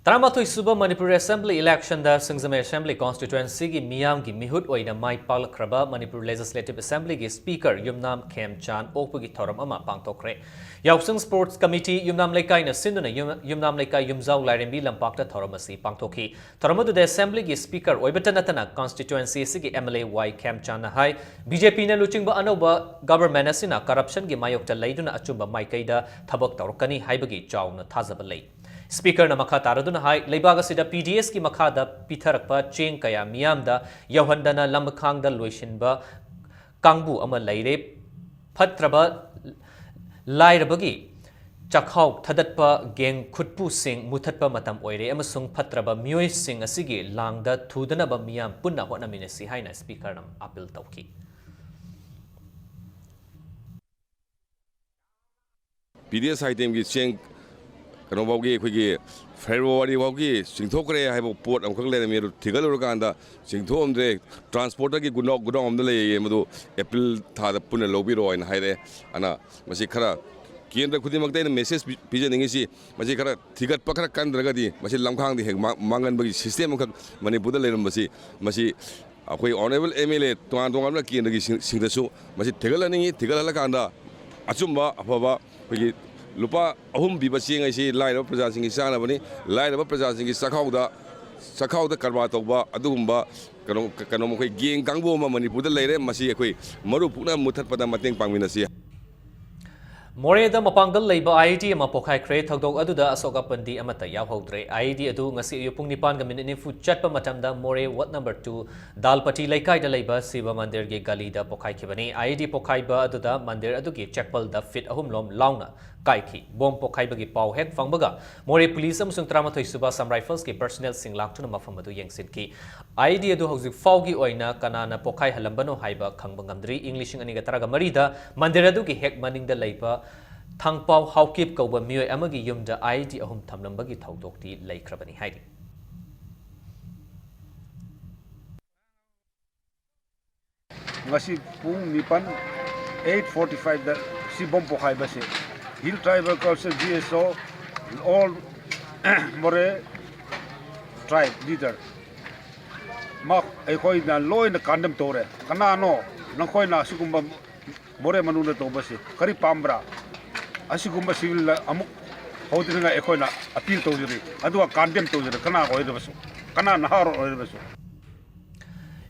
ꯇꯔꯥꯃꯥꯊꯣꯏ ꯁꯨꯕ ꯃꯅꯤꯄꯨꯔ ꯑꯦꯁꯦꯝꯕ꯭ꯂꯤ ꯏꯂꯦꯛꯁꯟꯗ ꯁꯤꯡꯖꯃꯩ ꯑꯦꯁꯦꯝꯕ꯭ꯂꯤ ꯀꯣꯟꯁꯇꯤꯇ꯭ꯋꯦꯟꯁꯤꯒꯤ ꯃꯤꯌꯥꯝꯒꯤ ꯃꯤꯍꯨꯠ ꯑꯣꯏꯅ ꯃꯥꯏ ꯄꯥꯛꯂꯛꯈ꯭ꯔꯕ ꯃꯅꯤꯄꯨꯔ ꯂꯦꯖꯤꯁꯂꯦꯇꯤꯚ ꯑꯦꯁꯦꯝꯕ꯭ꯂꯤꯒꯤ ꯁ꯭ꯄꯤꯀꯔ ꯌꯨꯝꯅꯥꯝ ꯈꯦꯝꯆꯥꯟ ꯑꯣꯛꯄꯒꯤ ꯊꯧꯔꯝ ꯑꯃ ꯄꯥꯡꯊꯣꯛꯈ꯭ꯔꯦ꯫ ꯌꯥꯎꯁꯪ ꯁ꯭ꯄꯣꯔꯠꯁ ꯀꯃꯤꯇꯤ ꯌꯨꯝꯅꯥꯝ ꯂꯩꯀꯥꯏꯅ ꯁꯤꯟꯗꯨꯅ ꯌꯨꯝ-, ꯌꯨꯝꯅꯥꯝ ꯂꯩꯀꯥꯏ ꯌꯨꯝꯖꯥꯎ ꯂꯥꯏꯔꯦꯝꯕꯤ ꯂꯝꯄꯥꯛꯇ ꯊꯧꯔꯝ ꯑꯁꯤ ꯄꯥꯡꯊꯣꯛꯈꯤ꯫ ꯊꯧꯔꯝ ꯑꯗꯨꯗ ꯑꯦꯁꯦꯝꯕ꯭ꯂꯤꯒꯤ ꯁ꯭ꯄꯤꯀꯔ ꯑꯣꯏꯕꯇ ꯅꯠꯇꯅ ꯀꯟꯁꯇꯤꯇ꯭ꯋꯦꯟꯁꯤ ꯑꯁꯤꯒꯤ ꯑꯦꯝ ꯑꯦꯜ ꯑꯦ ꯋꯥꯏ ꯈꯦꯝꯆꯥꯟꯅ ꯍꯥꯏ, ꯕꯤ ꯖꯦ ꯄꯤꯅ ꯂꯨꯆꯤꯡꯕ ꯑꯅꯧꯕ ꯒꯚꯔꯟꯃꯦꯟꯠ ꯑꯁꯤꯅ ꯀꯔꯞꯁꯟꯒꯤ ꯃꯥꯌꯣꯛꯇ ꯂꯩꯗꯨꯅ ꯑꯆꯨꯝꯕ ꯃꯥꯏꯀꯩꯗ ꯊꯕꯛ ꯇꯧꯔꯛꯀꯅꯤ ꯍꯥꯏꯕꯒꯤ ꯆꯥꯎꯅ ꯊꯥꯖꯕ ꯂꯩ꯫ ꯁ꯭ꯄꯤꯀꯔꯅ ꯃꯈꯥ ꯇꯥꯔꯗꯨꯅ ꯍꯥꯏ, ꯂꯩꯕꯥꯛ ꯑꯁꯤꯗ ꯄꯤ ꯗꯤ ꯑꯦꯁꯀꯤ ꯃꯈꯥꯗ ꯄꯤꯊꯔꯛꯄ ꯆꯦꯡ ꯀꯌꯥ ꯃꯤꯌꯥꯝꯗ ꯌꯧꯍꯟꯗꯅ ꯂꯝꯈꯥꯡꯗ ꯂꯣꯏꯁꯤꯟꯕ ꯀꯥꯡꯕꯨ ꯑꯃ ꯂꯩꯔꯦ꯫ ꯐꯠꯇ꯭ꯔꯕ ꯂꯥꯏꯔꯕꯒꯤ ꯆꯥꯛꯈꯥꯎ ꯊꯥꯗꯠꯄ ꯒꯦꯡ ꯈꯨꯠꯄꯨꯁꯤꯡ ꯃꯨꯊꯠꯄ ꯃꯇꯝ ꯑꯣꯏꯔꯦ ꯑꯃꯁꯨꯡ ꯐꯠꯇ꯭ꯔꯕ ꯃꯤꯑꯣꯏꯁꯤꯡ ꯑꯁꯤꯒꯤ ꯂꯥꯡꯗ ꯊꯨꯗꯅꯕ ꯃꯤꯌꯥꯝ ꯄꯨꯟꯅ ꯍꯣꯠꯅꯃꯤꯟꯅꯁꯤ ꯍꯥꯏꯅ ꯁ꯭ꯄꯤꯀꯔꯅ ꯑꯥꯄꯤꯜ ꯇꯧꯈꯤ꯫ ꯄꯤ ꯗꯤ ꯑꯦꯁ ꯑꯥꯏꯇꯦꯝꯒꯤ ꯆꯦꯡ ꯀꯩꯅꯣꯐꯥꯎꯒꯤ, ꯑꯩꯈꯣꯏꯒꯤ ꯐꯦꯕ꯭ꯔꯨꯋꯥꯔꯤ ꯐꯥꯎꯒꯤ ꯆꯤꯡꯊꯣꯛꯈ꯭ꯔꯦ ꯍꯥꯏꯕ ꯄꯣꯠ ꯑꯃꯈꯛ ꯂꯩꯔꯝꯃꯤ꯫ ꯑꯗꯨ ꯊꯤꯒꯠꯂꯨꯔꯀꯥꯟꯗ ꯆꯤꯡꯊꯣꯛꯑꯝꯗ꯭ꯔꯦ, ꯇ꯭ꯔꯥꯟꯁꯄꯣꯔꯇꯔꯒꯤ ꯒꯨꯗꯥꯎ-, ꯒꯨꯗꯥꯎꯟ ꯑꯃꯗ ꯂꯩꯌꯦ, ꯃꯗꯨ ꯑꯦꯄ꯭ꯔꯤꯜ ꯊꯥꯗ ꯄꯨꯟꯅ ꯂꯧꯕꯤꯔꯛꯑꯣ ꯍꯥꯏꯅ ꯍꯥꯏꯔꯛꯑꯦ꯫ ꯑꯗꯨꯅ ꯃꯁꯤ ꯈꯔ ꯀꯦꯟꯗ꯭ꯔ ꯈꯨꯗꯤꯡꯃꯛꯇ ꯑꯩꯅ ꯃꯦꯁꯦꯖ ꯄꯤ-, ꯄꯤꯖꯅꯤꯡꯉꯤꯁꯤ, ꯃꯁꯤ ꯈꯔ ꯊꯤꯒꯠꯄ ꯈꯔ ꯀꯟꯗ꯭ꯔꯒꯗꯤ ꯃꯁꯤ ꯂꯝꯈꯥꯡꯗ ꯍꯦꯛ ꯃꯥꯡ-, ꯃꯥꯡꯍꯟꯕꯒꯤ ꯁꯤꯁꯇꯦꯝ ꯑꯃꯈꯛ ꯃꯅꯤꯄꯨꯔꯗ ꯂꯩꯔꯝꯕꯁꯤ, ꯃꯁꯤ ꯑꯩꯈꯣꯏ ꯑꯣꯅꯔꯦꯕꯜ ꯑꯦꯝ ꯑꯦꯜ ꯑꯦ ꯇꯣꯉꯥꯟ ꯇꯣꯉꯥꯟꯕ ꯀꯦꯟꯗ꯭ꯔꯒꯤ ꯁꯤꯡ-, ꯁꯤꯡꯗꯁꯨ ꯃꯁꯤ ꯊꯤꯒꯠꯍꯟꯅꯤꯡꯉꯤ꯫ ꯊꯤꯒꯠꯍꯜꯂꯀꯥꯟꯗ ꯑꯆꯨꯝꯕ ꯑꯐꯕ ꯑꯩꯈꯣꯏꯒꯤ ꯂꯨꯄꯥ ꯑꯍꯨꯝ ꯄꯤꯕ ꯆꯦꯡ ꯍꯥꯏꯁꯤ ꯂꯥꯏꯔꯕ ꯄ꯭ꯔꯖꯥꯁꯤꯡꯒꯤ ꯆꯥꯅꯕꯅꯤ꯫ ꯂꯥꯏꯔꯕ ꯄ꯭ꯔꯖꯥꯁꯤꯡꯒꯤ ꯆꯥꯛꯈꯥꯎꯗ, ꯆꯥꯛꯈꯥꯎꯗ ꯀꯔꯕꯥꯔ ꯇꯧꯕ ꯑꯗꯨꯒꯨꯝꯕ ꯀꯩꯅꯣ, ꯀꯩꯅꯣ, ꯃꯈꯣꯏ ꯒꯦꯡ ꯀꯥꯡꯕꯨ ꯑꯃ ꯃꯅꯤꯄꯨꯔꯗ ꯂꯩꯔꯦ꯫ ꯃꯁꯤ ꯑꯩꯈꯣꯏ ꯃꯔꯨ ꯄꯨꯛꯅ ꯃꯨꯊꯠꯄꯗ ꯃꯇꯦꯡ ꯄꯥꯡꯃꯤꯟꯅꯁꯤ꯫ ꯃꯣꯔꯦꯗ ꯃꯄꯥꯡꯒꯜ ꯂꯩꯕ ꯑꯥꯏ ꯏ ꯗꯤ ꯑꯃ ꯄꯣꯈꯥꯏꯈ꯭ꯔꯦ꯫ ꯊꯧꯗꯣꯛ ꯑꯗꯨꯗ ꯑꯁꯣꯛ ꯑꯄꯟꯗꯤ ꯑꯃꯠꯇ ꯌꯥꯎꯍꯧꯗ꯭ꯔꯦ꯫ ꯑꯥꯏ ꯏ ꯗꯤ ꯑꯗꯨ ꯉꯁꯤ ꯑꯌꯨꯛ ꯄꯨꯡ ꯅꯤꯄꯥꯟꯒ ꯃꯤꯅꯤꯠ ꯅꯤꯐꯨ ꯆꯠꯄ ꯃꯇꯝꯗ ꯃꯣꯔꯦ ꯋꯥꯔꯗ ꯅꯝꯕꯔ ꯇꯨ ꯗꯥꯜꯄꯇꯤ ꯂꯩꯀꯥꯏꯗ ꯂꯩꯕ ꯁꯤꯕ ꯃꯟꯗꯤꯔꯒꯤ ꯒꯂꯤꯗ ꯄꯣꯈꯥꯏꯈꯤꯕꯅꯤ꯫ ꯑꯥꯏ ꯏ ꯗꯤ ꯄꯣꯈꯥꯏꯕ ꯑꯗꯨꯗ ꯃꯟꯗꯤꯔ ꯑꯗꯨꯒꯤ ꯆꯦꯛꯄꯜꯗ ꯐꯤꯠ ꯑꯍꯨꯝ ꯂꯣꯝ ꯂꯥꯎꯅ ꯀꯥꯏꯈꯤ꯫ ꯕꯣꯝ ꯄꯣꯈꯥꯏꯕꯒꯤ ꯄꯥꯎ ꯍꯦꯛ ꯐꯪꯕꯒ ꯃꯣꯔꯦ ꯄꯨꯂꯤꯁ ꯑꯃꯁꯨꯡ ꯇꯔꯥꯃꯥꯊꯣꯏ ꯁꯨꯕ ꯑꯁꯥꯝ ꯔꯥꯏꯐꯜꯁꯀꯤ ꯄꯔꯁꯅꯦꯜꯁꯤꯡ ꯂꯥꯛꯇꯨꯅ ꯃꯐꯝ ꯑꯗꯨ ꯌꯦꯡꯁꯤꯟꯈꯤ꯫ ꯑꯥꯏ ꯏ ꯗꯤ ꯑꯗꯨ ꯍꯧꯖꯤꯛ ꯐꯥꯎꯒꯤ ꯑꯣꯏꯅ ꯀꯅꯥꯅ ꯄꯣꯈꯥꯏꯍꯜꯂꯝꯕꯅꯣ ꯍꯥꯏꯕ ꯈꯪꯕ ꯉꯝꯗ꯭ꯔꯤ꯫ ꯏꯪ ꯂꯤꯁꯤꯡ ꯑꯅꯤꯒ ꯇꯔꯥꯒ ꯃꯔꯤꯗ ꯃꯟꯗꯤꯔ ꯑꯗꯨꯒꯤ ꯍꯦꯛ ꯃꯅꯤꯡꯗ ꯂꯩꯕ ꯊꯥꯡꯄꯥꯎ ꯍꯥꯎꯀꯤꯞ ꯀꯧꯕ ꯃꯤꯑꯣꯏ ꯑꯃꯒꯤ ꯌꯨꯝꯗ ꯑꯥꯏ ꯏ ꯗꯤ ꯑꯍꯨꯝ ꯊꯝꯂꯝꯕꯒꯤ ꯊꯧꯗꯣꯛꯇꯤ ꯂꯩꯈ꯭ꯔꯕꯅꯤ ꯍꯥꯏꯔꯤ꯫ ꯉꯁꯤ ꯄꯨꯡ ꯅꯤꯄꯥꯟ ꯑꯩꯠ ꯐꯣꯔꯇꯤ ꯐꯥꯏꯚꯇ ꯁꯤ bomb ꯄꯣꯈꯥꯏꯕꯁꯦ Hill Tribal Council, G S O, all Moreh tribe leader ꯃꯥ ꯑꯩꯈꯣꯏꯅ ꯂꯣꯏꯅ condemn ꯇꯧꯔꯦ꯫ ꯀꯅꯥꯅꯣ ꯅꯈꯣꯏꯅ ꯑꯁꯤꯒꯨꯝꯕ ꯃꯣꯔꯦ ꯃꯅꯨꯡꯗ ꯇꯧꯕꯁꯤ ꯀꯔꯤ ꯄꯥꯝꯕ꯭ꯔꯥ? ꯑꯁꯤꯒꯨꯝꯕ civil ꯑꯃꯨꯛ ꯍꯧꯗ꯭ꯔꯤꯉꯩ ꯑꯩꯈꯣꯏꯅ appeal ꯇꯧꯖꯔꯤ, ꯑꯗꯨꯒ condemn ꯇꯧꯖꯔꯤ꯫ ꯀꯅꯥ ꯑꯣꯏꯔꯕꯁꯨ, ꯀꯅꯥ ꯅꯍꯥꯔꯣꯜ ꯑꯣꯏꯔꯕꯁꯨ꯫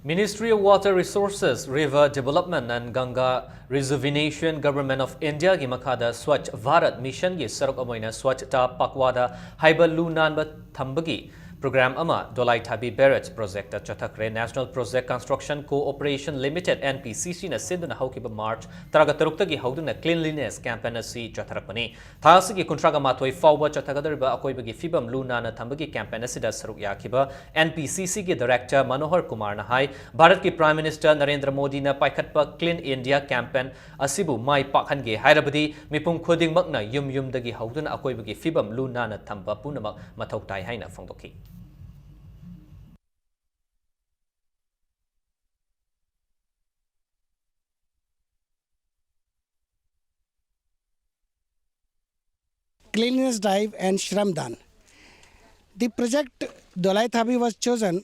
Ministry of Water Resources, River Development and Ganga Rejuvenation, Government of Indiaꯒꯤ ꯃꯈꯥꯗ Swachh Bharat Missionꯒꯤ ꯁꯔꯨꯛ ꯑꯃ ꯑꯣꯏꯅ Swachhata Pakhwada ꯍꯥꯏꯕ ꯂꯨ ꯅꯥꯟꯕ ꯊꯝꯕꯒꯤ program ꯑꯃ ꯗꯣꯂꯥꯏꯊꯥꯕꯤ Barrage projectꯇ ꯆꯠꯊꯈ꯭ꯔꯦ꯫ National Project Construction Cooperation Limited, N P C Cꯅ ꯁꯤꯟꯗꯨꯅ ꯍꯧꯈꯤꯕ March ꯇꯔꯥꯇꯔꯨꯛꯇꯒꯤ ꯍꯧꯗꯨꯅ cleanliness campaign ꯑꯁꯤ ꯆꯠꯊꯔꯛꯄꯅꯤ꯫ ꯊꯥ ꯑꯁꯤꯒꯤ ꯀꯨꯟꯊ꯭ꯔꯥꯒ ꯃꯥꯊꯣꯏ ꯐꯥꯎꯕ ꯆꯠꯊꯒꯗꯧꯔꯤꯕ ꯑꯀꯣꯏꯕꯒꯤ ꯐꯤꯕꯝ ꯂꯨ ꯅꯥꯟꯅ ꯊꯝꯕꯒꯤ campaign ꯑꯁꯤꯗ ꯁꯔꯨꯛ ꯌꯥꯈꯤꯕ N P C Cꯒꯤ director ꯃꯅꯣꯍꯔ ꯀꯨꯃꯥꯔꯅ ꯍꯥꯏ, ꯚꯥꯔꯠꯀꯤ Prime Minister ꯅꯔꯦꯟꯗ꯭ꯔ ꯃꯣꯗꯤꯅ ꯄꯥꯏꯈꯠꯄ Clean India campaign ꯑꯁꯤꯕꯨ ꯃꯥꯏ ꯄꯥꯛꯍꯟꯒꯦ ꯍꯥꯏꯔꯕꯗꯤ ꯃꯤꯄꯨꯝ ꯈꯨꯗꯤꯡꯃꯛꯅ ꯌꯨꯝ ꯌꯨꯝꯗꯒꯤ ꯍꯧꯗꯨꯅ ꯑꯀꯣꯏꯕꯒꯤ ꯐꯤꯕꯝ ꯂꯨ ꯅꯥꯟꯅ ꯊꯝꯕ ꯄꯨꯝꯅꯃꯛ ꯃꯊꯧ ꯇꯥꯏ ꯍꯥꯏꯅ ꯐꯣꯡꯗꯣꯛꯈꯤ꯫ Cleanliness drive and Shramdan. The project Dolaithabi was chosen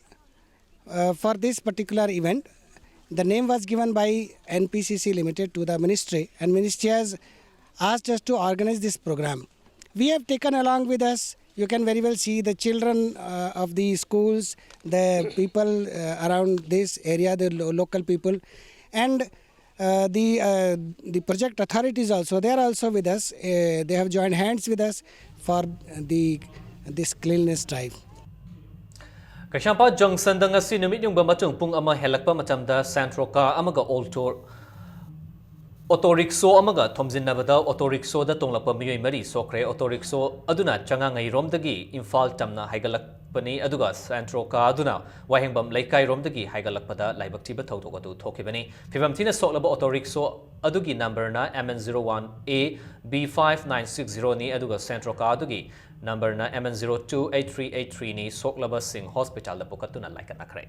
uh, for this particular event. The name was given by N P C C Limited to the ministry, and ministry has asked us to organize this program. We have taken along with us, you can very well see the children uh, of the schools, the people uh, around this area, the lo- local people, and uh, the uh, the project authorities also, they are also with us. Uh, they have joined hands with us for the this cleanliness drive. ꯀꯩꯁꯥꯝꯄꯥꯠ ꯖꯪꯁꯟꯗ ꯉꯁꯤ ꯅꯨꯃꯤꯠ ꯌꯨꯡꯕ ꯃꯇꯨꯡ ꯄꯨꯡ ꯑꯃ ꯍꯦꯜꯂꯛꯄ ꯃꯇꯝꯗ Santro ꯀꯥ ꯑꯃꯒ Alto auto rickshaw ꯑꯃꯒ ꯊꯣꯝꯖꯤꯟꯅꯕꯗ auto ꯔꯤꯛꯁꯣꯗ ꯇꯣꯡꯂꯛꯄ ꯃꯤꯑꯣꯏ ꯃꯔꯤ ꯁꯣꯛꯈ꯭ꯔꯦ꯫ ꯑꯣꯇꯣ ꯔꯤꯛꯁꯣ ꯑꯗꯨꯅ ꯆꯉꯥꯉꯩꯔꯣꯝꯗꯒꯤ ꯏꯝꯐꯥꯜ ꯇꯝꯅ ꯍꯥꯏꯒꯠꯂꯛꯄꯅꯤ, ꯑꯗꯨꯒ ꯁꯦꯟꯇ꯭ꯔꯣ ꯀꯥ ꯑꯗꯨꯅ ꯋꯥꯍꯦꯡꯕꯝ ꯂꯩꯀꯥꯏꯔꯣꯝꯗꯒꯤ ꯍꯥꯏꯒꯠꯂꯛꯄꯗ ꯂꯥꯏꯕꯛ ꯊꯤꯕ ꯊꯧꯗꯣꯛ ꯑꯗꯨ ꯊꯣꯛꯈꯤꯕꯅꯤ꯫ ꯐꯤꯕꯝ ꯊꯤꯅ ꯁꯣꯛꯂꯕ ꯑꯣꯇꯣ ꯔꯤꯛꯁꯣ ꯑꯗꯨꯒꯤ ꯅꯝꯕꯔꯅ M N zero one A B five nine six zero ꯅꯤ, ꯑꯗꯨꯒ ꯁꯦꯟꯇ꯭ꯔꯣ ꯀꯥ ꯑꯗꯨꯒꯤ ꯅꯝꯕꯔꯅ M N zero two eight three eight three ꯅꯤ꯫ ꯁꯣꯛꯂꯕꯁꯤꯡ ꯍꯣꯁꯄꯤꯇꯥꯜꯗ ꯄꯨꯈꯠꯇꯨꯅ ꯂꯥꯏꯀꯠꯅꯈ꯭ꯔꯦ꯫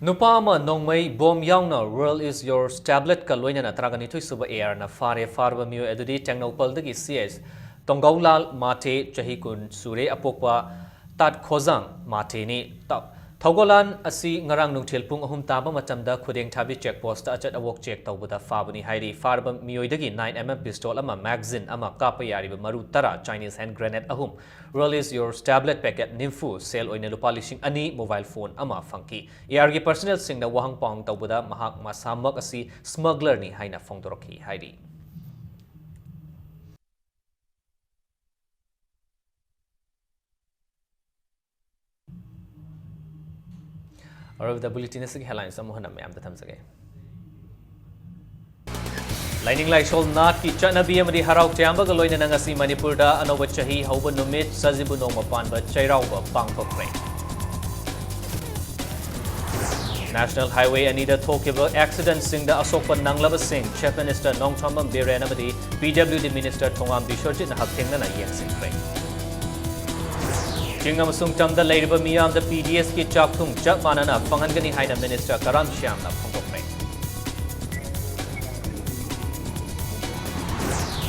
ꯅꯨꯄꯥ ꯑꯃ ꯅꯣꯡꯃꯩ ꯕꯣꯝ ꯌꯥꯎꯅ World is Yours tablet ꯀ ꯂꯣꯏꯅꯅ ꯇꯔꯥꯒ ꯅꯤꯊꯣꯏ ꯁꯨꯕ AR ꯅ ꯐꯥꯔꯦ꯫ ꯐꯥꯔꯕ ꯃꯤꯑꯣꯏ ꯑꯗꯨꯗꯤ ꯇꯦꯡꯅꯧꯄꯜꯗꯒꯤ CS ꯇꯣꯡꯒꯧꯂꯥꯜ ꯃꯥꯊꯦ, ꯆꯍꯤ ꯀꯨꯟ ꯁꯨꯔꯦ, ꯑꯄꯣꯛꯄ ꯇꯥꯠꯈꯣꯖꯥꯡ ꯃꯥꯊꯦꯅꯤ꯫ ꯇ-, ꯊꯧꯒꯣꯂꯥꯟ ꯑꯁꯤ ꯉꯔꯥꯡ ꯅꯨꯡꯊꯤꯜ ꯄꯨꯡ ꯑꯍꯨꯝ ꯇꯥꯕ ꯃꯇꯝꯗ ꯈꯨꯗꯦꯡꯊꯥꯕꯤ check post ꯇ ꯑꯆꯠ ꯑꯋꯣꯛ check ꯇꯧꯕꯗ ꯐꯥꯕꯅꯤ ꯍꯥꯏꯔꯤ꯫ ꯐꯥꯔꯕ ꯃꯤꯑꯣꯏꯗꯒꯤ nine MM pistol ꯑꯃ, magazine ꯑꯃ, ꯀꯥꯞꯄ ꯌꯥꯔꯤꯕ ꯃꯔꯨ ꯇꯔꯥ, Chinese hand grenade ꯑꯍꯨꯝ, World is Yours tablet packet ꯅꯤꯐꯨ, ꯁꯦꯜ ꯑꯣꯏꯅ ꯂꯨꯄꯥ ꯂꯤꯁꯤꯡ ꯑꯅꯤ, mobile phone ꯑꯃ ꯐꯪꯈꯤ꯫ AR ꯒꯤ personnel ꯁꯤꯡꯅ ꯋꯥꯍꯪ ꯄꯥꯎꯍꯪ ꯇꯧꯕꯗ ꯃꯍꯥꯛ ꯃꯁꯥꯃꯛ ꯑꯁꯤ smuggler ꯅꯤ ꯍꯥꯏꯅ ꯐꯣꯡꯗꯣꯔꯛꯈꯤ ꯍꯥꯏꯔꯤ꯫ ꯑꯔꯣꯏꯕꯗ bulletin ꯑꯁꯤꯒꯤ headlines ꯑꯃꯨꯛ ꯍꯟꯅ ꯃꯌꯥꯝꯗ ꯊꯝꯖꯒꯦ꯫ ꯂꯥꯏꯅꯤꯡ ꯂꯥꯏꯁꯣꯜ ꯅꯥꯠꯀꯤ ꯆꯠꯅꯕꯤ ꯑꯃꯗꯤ ꯍꯔꯥꯎ ꯇꯌꯥꯝꯕꯒ ꯂꯣꯏꯅꯅ ꯉꯁꯤ ꯃꯅꯤꯄꯨꯔꯗ ꯑꯅꯧꯕ ꯆꯍꯤ ꯍꯧꯕ ꯅꯨꯃꯤꯠ ꯁꯖꯤꯕꯨ ꯅꯣꯡꯃ ꯄꯥꯟꯕ ꯆꯩꯔꯥꯎꯕ ꯄꯥꯡꯊꯣꯛꯈ꯭ꯔꯦ꯫ National Highway ꯑꯅꯤꯗ ꯊꯣꯛꯈꯤꯕ accident ꯁꯤꯡꯗ ꯑꯁꯣꯛꯄ ꯅꯪꯂꯕꯁꯤꯡ Chief Minister ꯅꯣꯡꯊꯣꯝꯕꯝ ꯕꯤꯔꯦꯟ ꯑꯃꯗꯤ PWD Minister ꯊꯣꯉꯥꯝ ꯕꯤꯁ꯭ꯋꯖꯤꯠꯅ ꯍꯛꯊꯦꯡꯅꯅ ꯌꯦꯡꯁꯤꯟꯈ꯭ꯔꯦ꯫ ꯆꯤꯡ ꯑꯃꯁꯨꯡ ꯇꯝꯗ ꯂꯩꯔꯤꯕ ꯃꯤꯌꯥꯝꯗ PDS ꯀꯤ ꯆꯥꯛꯊꯨꯡ ꯆꯞ ꯃꯥꯟꯅꯅ ꯐꯪꯍꯟꯒꯅꯤ ꯍꯥꯏꯅ Minister ꯀꯔꯥꯝ ꯁ꯭ꯌꯥꯝꯅ ꯐꯣꯡꯗꯣꯛꯈ꯭ꯔꯦ꯫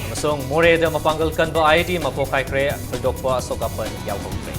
ꯑꯃꯁꯨꯡ ꯃꯣꯔꯦꯗ ꯃꯄꯥꯡꯒꯜ ꯀꯟꯕ IED ꯑꯃ ꯄꯣꯈꯥꯏꯈ꯭ꯔꯦ, ꯊꯣꯏꯗꯣꯛꯄ ꯑꯁꯣꯛ ꯑꯄꯟ ꯌꯥꯎꯍꯧꯗ꯭ꯔꯦ꯫